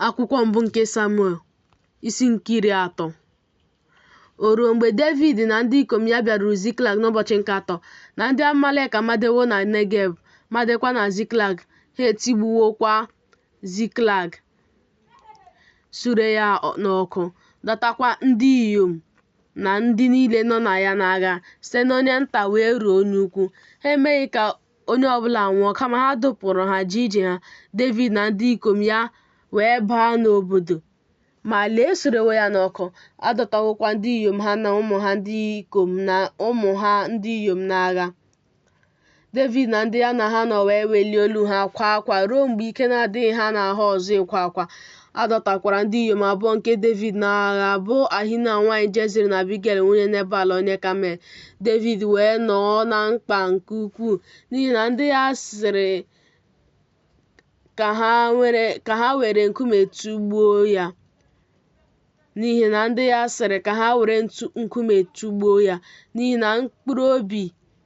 Akwụkwọ mbụ nke Samuel, isi nke 30. O ruo mgbe Devid na ndị ikom ya bịaruru Ziklag n'ụbọchị nke atọ, na ndị Amalek amadewo na Negeb, madekwa na Ziklag, ha etigbuwokwa Ziklag, sure ya n'ọkụ, dọtakwa ndị inyom na ndị niile nọ na ya n'agha, site n'onye nta wee ruo onye ukwu. Ha emeghị ka onye ọbụla nwụọ, kama ha dọpụrụ ha jee ije ha. Devid na ndị ikom ya wee baa n'obodo, ma lee, e surewo ya n'ọkụ, a dọtawokwa ndị inyom ha na ụmụ ha ndị ikom na ụmụ ha ndị inyom n'agha. Devid na ndị ya na ha nọ wee welie olu ha kwaa akwa ruo mgbe ike na-adịghị ha n'ahụ ọzọ ịkwa akwa. A dọtakwara ndị inyom abụọ nke Devid n'agha, bụ Ahinoam nwaanyị Jezril na Abigail nwunye Nebal onye Kamel. Devid wee nọọ na mkpa nke ukwuu n'ihi na ndị ya sịrị ka ha were nkume tụgbuo ya. N'ihi na ndị ya sịrị ka ha were nkume tụgbuo ya, n'ihi na mkpụrụ obi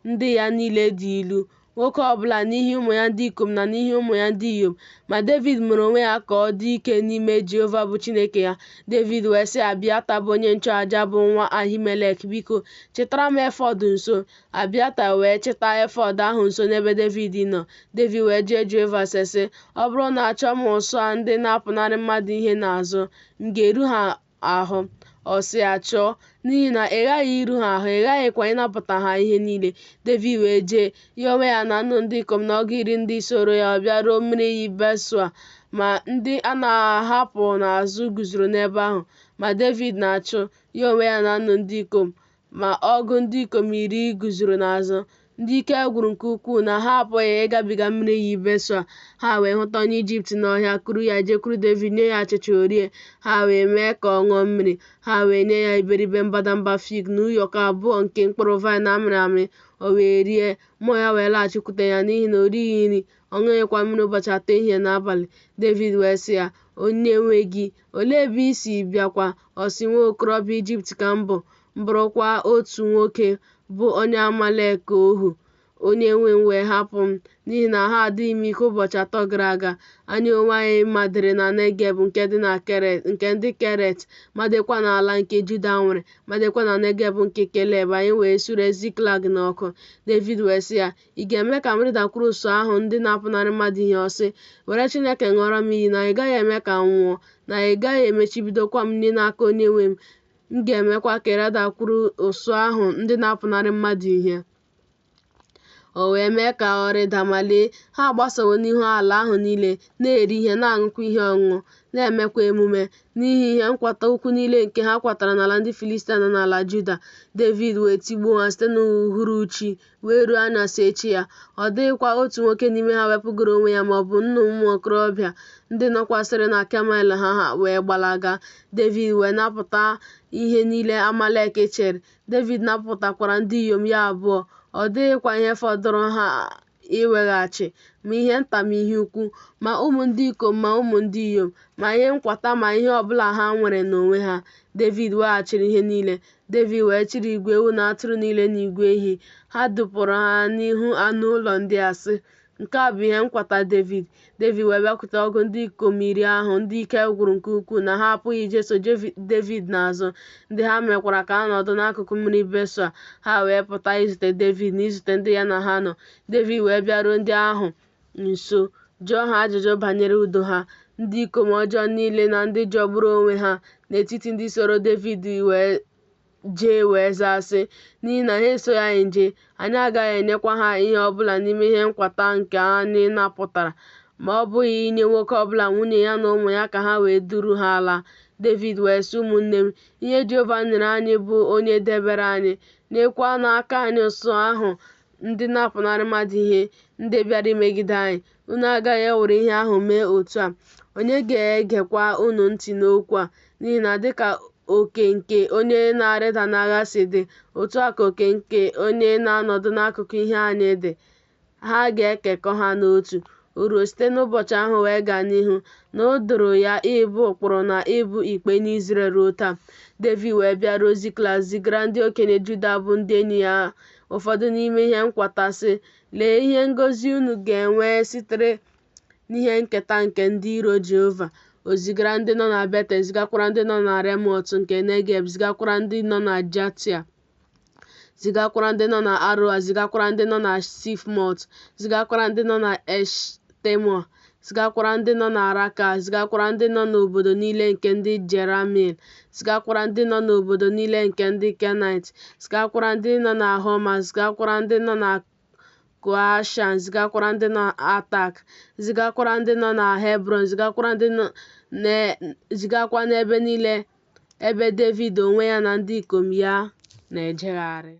ndị ya niile dị ilu, nwoke ọ bụla n'ihi ụmụ ya ndị ikom na n'ihi ụmụ ya ndị inyom. Ma Devid mere onwe ya ka ọ dị ike n'ime Jehova bụ Chineke ya. Devid wee sị Abiata bụ onye nchụaja bụ nwa Ahimelek, Biko, chịtara m efọd nso. Abiata wee chịta efọd ahụ nso n'ebe Devid nọ. Devid wee jụọ Jehova ase, sị, Ọ bụrụ na achọọ m ụsụụ ndị na-apụnarị mmadụ ihe n'azụ, m ga-eru ha ahụ? Ọ sị ya, Chọọ, n'ihi na ị ghaghị iru ha ahụ, ị ghaghịkwa ịnapụta ha ihe niile. Devid wee jee, ya onwe ya na nnu ndị ikom na ọgụ iri ndị soro ya, ọ bịaruo mmiri iyi Besọ, ma ndị a na-ahapụ n'azụ guzoro n'ebe ahụ. Ma Devid na-achụ, ya onwe ya na nnu ndị ikom, ma ọgụ ndị ikom iri guzoro n'azụ, ndị ike gwụrụ nke ukwuu na ha apụghị ịgabiga mmiri iyi Besọ. Ha wee hụta onye Ijipt n'ọhịa, kuru ya jekwuru Devid, nye ya achịcha o rie. Ha wee mee ka ọ ṅụọ mmiri. Ha wee nye ya iberibe mbadamba fig na ụyọkọ abụọ nke mkpụrụ vaịn a mịrị amị. O wee rie, mmụọ ya wee laghachikwute ya, n'ihi na o righị nri, ọ ṅụghịkwa mmiri ụbọchị atọ ehihie na abalị. Devid wee sị ya, Onye nwe gị? Olee ebe i si bịakwa? Ọ sị, Nwa okorobịa Ijipt ka m bụ, m bụrụkwa otu nwoke bụ onye Amalek ohu. Onye nwe m wee hapụ m, n'ihi na ahụ adịghị m ike ụbọchị atọ gara aga. Anyị onwe anyị madere na Negeb nke dị na Keret, nke ndị Keret, madekwa n'ala nke Juda nwere, madekwa na Negeb nke Keleb, anyị wee sure Ziklag n'ọkụ. Devid wee sị ya, Ị ga-eme ka m rịdakwuru ụsụụ ahụ ndị na-apụnarị mmadụ ihe? Ọ sị, Were Chineke ṅụọrọ m iyi na ị gaghị eme ka m nwụọ, na ị gaghị emechibidokwa m nri n'aka onye nwe m, m ga-emekwa ka ị rịdakwuru ụsụụ ahụ ndị na-apụnarị mmadụ ihe. O wee mee ka ọ rịda, ma lee, ha agbasawo n'ihu ala ahụ niile, na-eri ihe, na-aṅụkwa ihe ọṅụṅụ, na-emekwa emume, n'ihi ihe nkwata ukwu niile nke ha kwatara n'ala ndị Filistia na n'ala Juda. Devid wee tigbuo ha site n'uhuruchi wee ruo anyasị echi ya. Ọ dịghịkwa otu nwoke n'ime ha wepụgoro onwe ya ma ọ bụ nnu ụmụ okorobịa ndị nọkwasịrị na kamel ha, ha wee gbalaga. Devid wee napụta ihe niile Amalek chịrị. Devid napụtakwara ndị inyom ya abụọ. Ọ dịghịkwa ihe fọdụrụ ha iweghachi, ma ihe nta ma ihe ukwu, ma ụmụ ndị ikom ma ụmụ ndị inyom, ma ihe nkwata ma ihe ọ bụla ha nwere n'onwe ha. Devid weghachiri ihe niile. Devid wee chịrị igwe ewu na atụrụ niile na igwe ehi. Ha dupụrụ ha n'ihu anụ ụlọ ndị a, sị, Nke a bụ ihe nkwata Devid. Devid wee bịakwute ọgụ ndị ikom iri ahụ, ndị ike gwụrụ nke ukwuu na ha apụghị ijeso Devid n'azụ, ndị ha mekwara ka ha nọdụ n'akụkụ mmiri Besọ. Ha wee pụta izute Devid na izute ndị ya na ha nọ. Devid wee bịaruo ndị ahụ nso, jụọ ha ajụjụ banyere udo ha. Ndị ikom ọjọọ niile na ndị jọgburu onwe ha n'etiti ndị soro Devid wee jee wee zaa sị, N'ihi na ha esoghị anyị jee, anyị agaghị enyekwa ha ihe ọ bụla n'ime ihe nkwata nke anyị napụtara, ma ọ bụghị inye nwoke ọ bụla nwunye ya na ụmụ ya ka ha wee duru ha laa. Devid wee sị, Ụmụnne m, ihe Jehova nyere anyị bụ onye debere anyị, nyekwa n'aka anyị ụsụụ ahụ ndị na-apụnarị mmadụ ihe, ndị bịara imegide anyị. Unu agaghị ewere ihe ahụ mee otu a, onye ga-egekwa unu ntị n'okwu a? N'ihi na dịka oke nke onye na-arịda n'agha si dị, otu a ka oke nke onye na-anọdụ n'akụkụ ihe anyị dị. Ha ga-ekekọ ha n'otu. O ruo site n'ụbọchị ahụ wee gaa n'ihu, na o doro ya ịbụ ụkpụrụ na ịbụ ikpe n'Izrel ruo taa. Devid wee bịaruo Ziklag, zigara ndị okenye Juda bụ ndị enyi ya ụfọdụ n'ime ihe nkwata, sị, Lee ihe ngọzi unu ga-enwe sitere n'ihe nketa nke ndị iro Jehova. O zigara ndị nọ na Betel, zigakwara ndị nọ na Remọt nke Negeb, zigakwara ndị nọ na Jatia, zigakwara ndị nọ na Aroa, zigakwara ndị nọ na Sifmot, zigakwara ndị nọ na Eshtemoa, zigakwara ndị nọ na Raka, zigakwara ndị nọ n'obodo niile nke ndị Jeramiil, zigakwara ndị nọ n'obodo niile nke ndị Kenaịt, zigakwara ndị nọ na Họma, zigakwara ndị nọ na Koashan, zigakwara ndị nọ Atak, zigakwara ndị nọ na Hebrọn, zigakwa n'ebe niile ebe Devid onwe ya na ndị ikom ya na-ejegharị.